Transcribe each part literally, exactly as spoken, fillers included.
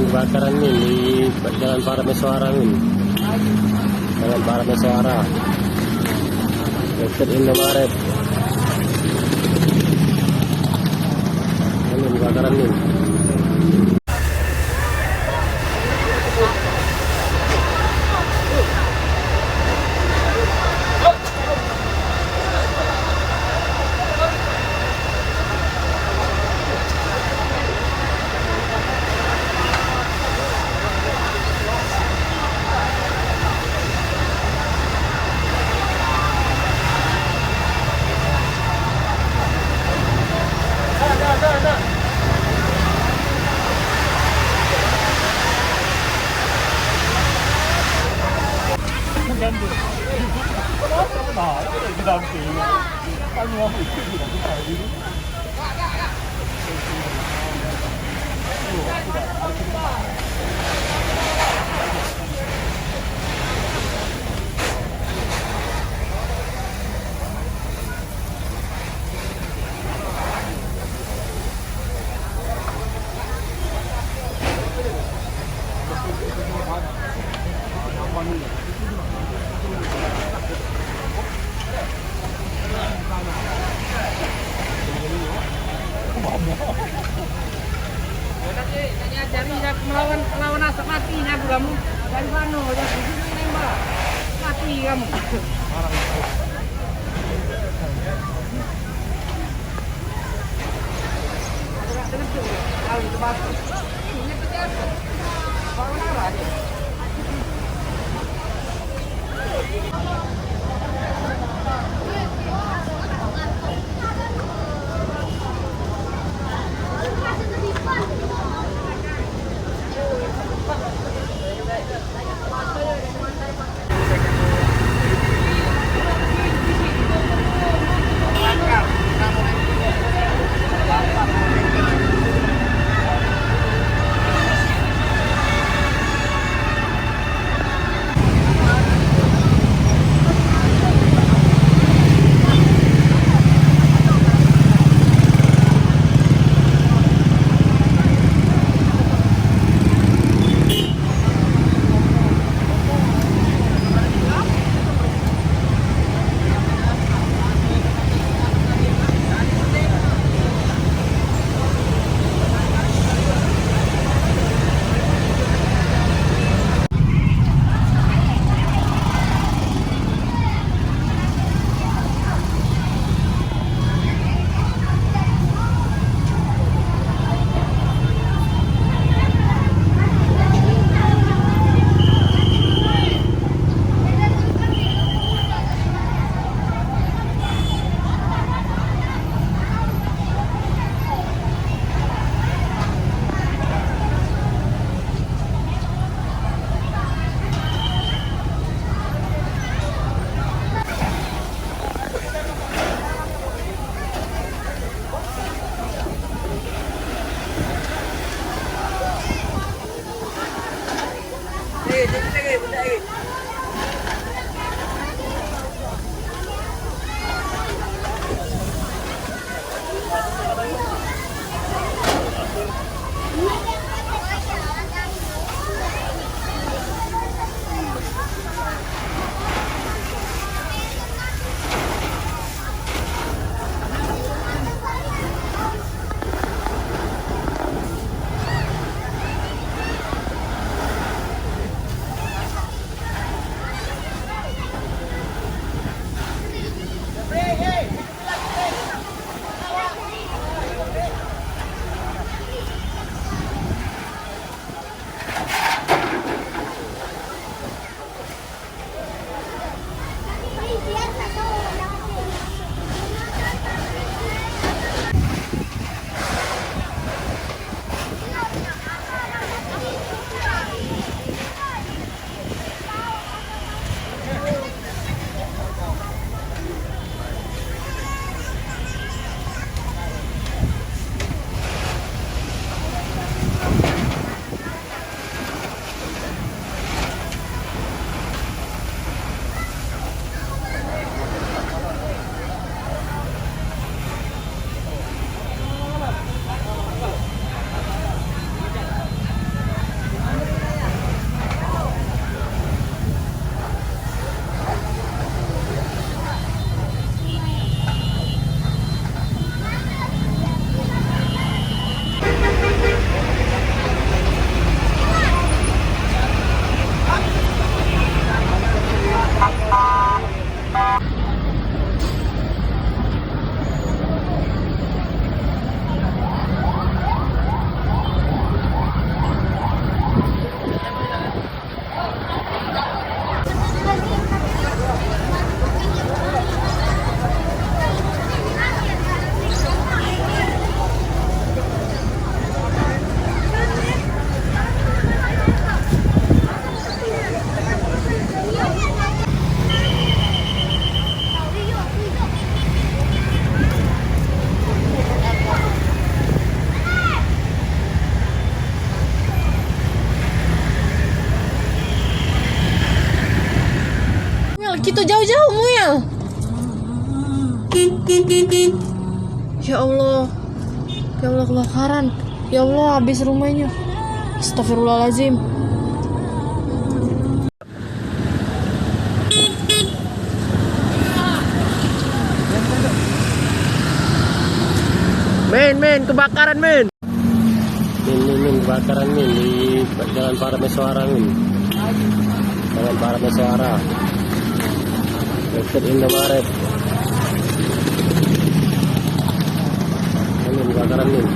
Kebakaran ni di Jalan Parameswara ni. Jalan Parameswara. Dekat Indomaret. Ini kebakaran ni. Tadi, tadi ajari dah melawan, melawan asap mati dah kamu. Dari mana dah sini nembak? Mati kamu. Kebakaran. Ya Allah, habis rumahnyo. Astagfirullahalazim. Min, min, kebakaran, min. Min, min, min, kebakaran, min, di Jalan Parameswara, min. Jalan Parameswara. Deket Indomaret. Min, kebakaran, min.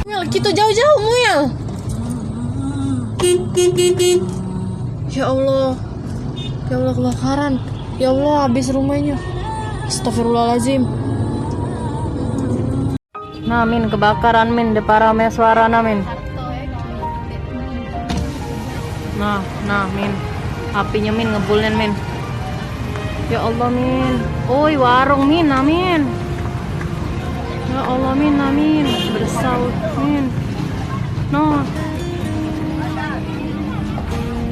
Muel, kito jauh-jauh, Muel. Ya Allah. Ya Allah, kebakaran. Ya Allah, habis rumahnyo. Astagfirullahalazim. Nah, min, kebakaran, min, di Parameswara, nah, min. Nah, nah, min. Apinyo, min, ngebul nian, min. Ya Allah, min. Oi, warung, min, nah, min. Ya Allah, min, nah, min. Bedesaut, min. Nah.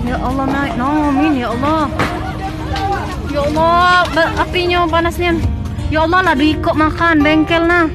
Ya Allah, naik. Nah, min, ya Allah. Ya Allah, ba-, apinyo panas nian. Ya Allah, lah duikok makan bengkel, nah.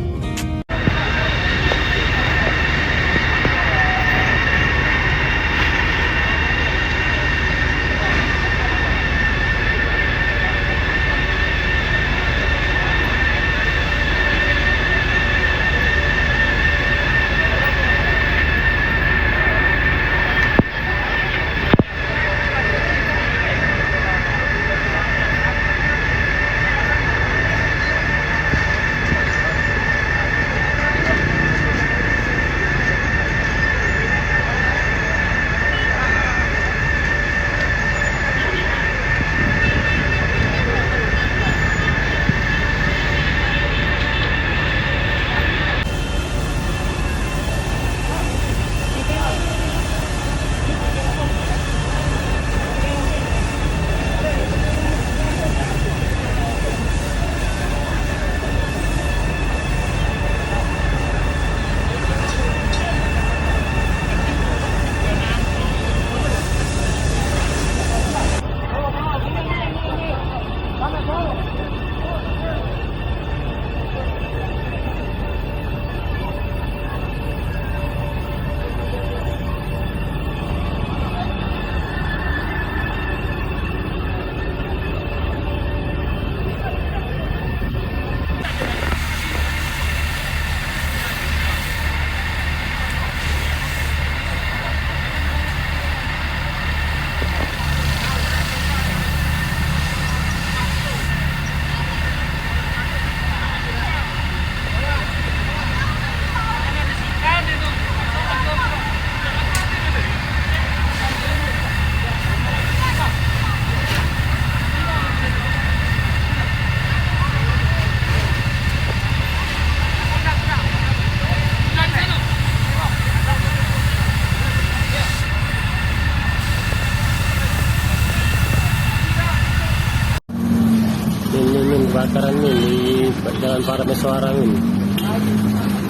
Di Jalan Para Mesuara ini.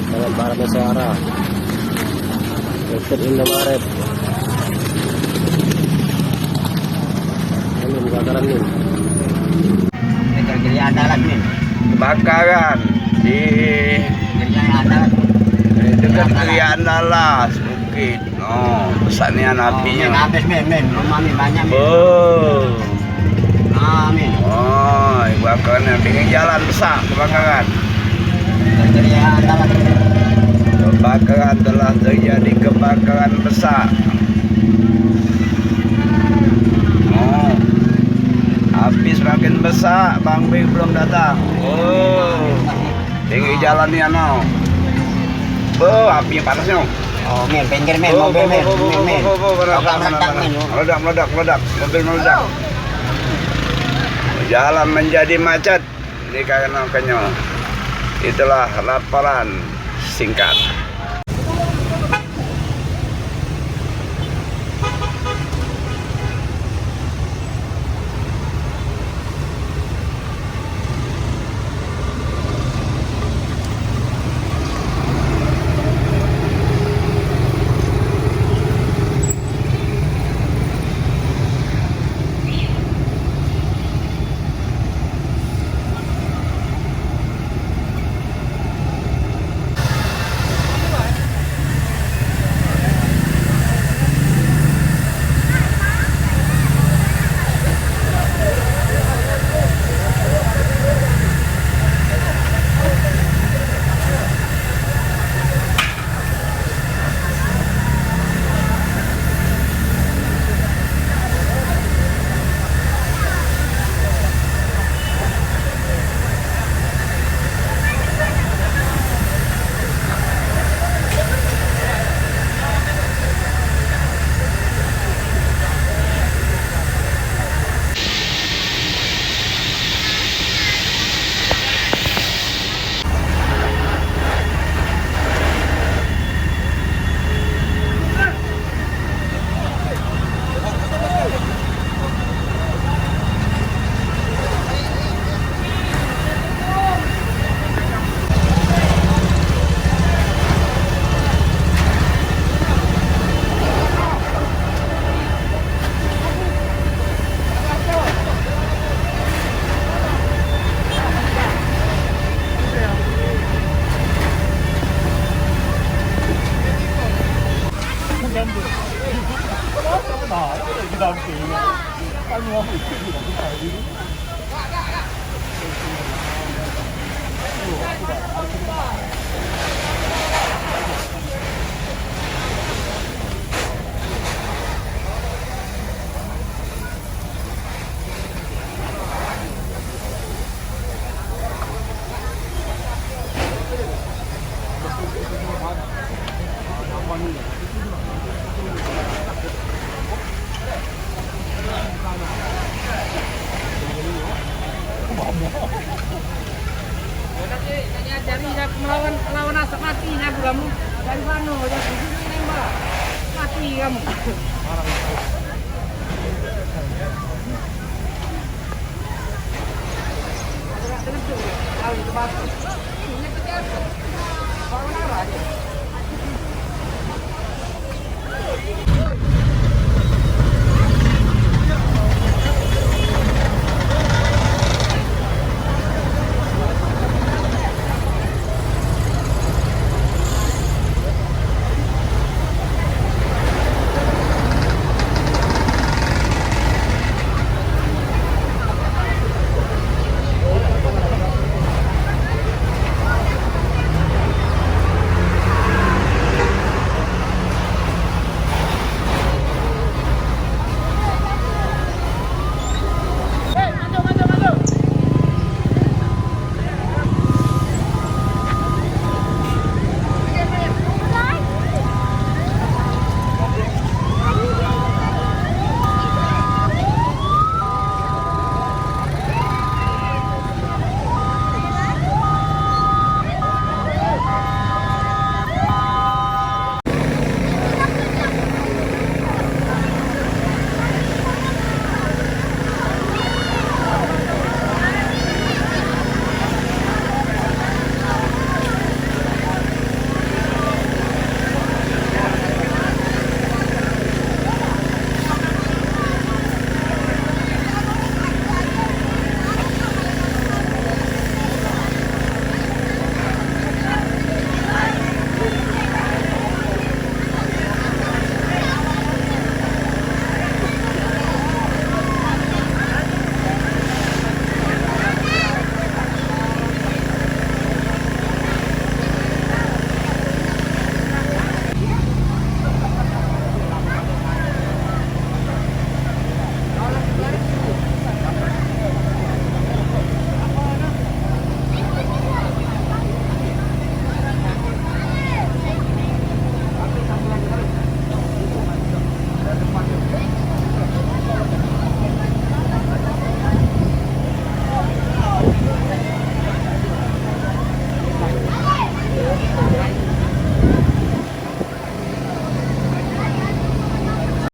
Jalan Para Mesuara. Deket Indomaret. Ini kebakaran ini. Kebakaran di dekat Krian Dalas, Bukit. Oh, besak nian apinyo. Min, habis, Min, Min. Rumah, Min, banyak, Min. Oh. Ah, Min. Oh, kebakaran pinggir jalan besak kebakaran. Jadi, ya, antara Kebakaran, telah terjadi kebakaran besak. Oh. Api semakin besak, Bang Big belum datang. Oh. Tinggi jalan ni, ano. Beuh, api panasnyo. Oh, Min, pinggir, Min, mobil, Min, Min, Min. Meledak, meledak, Min. Meledak, meledak, meledak. Mobil meledak. Jalan menjadi macet dikarenakannya. Itulah laporan singkat. Dari aku melawan, lawan asap mati aku kamu. Dari mana? Dari sini nembak. Mati kamu.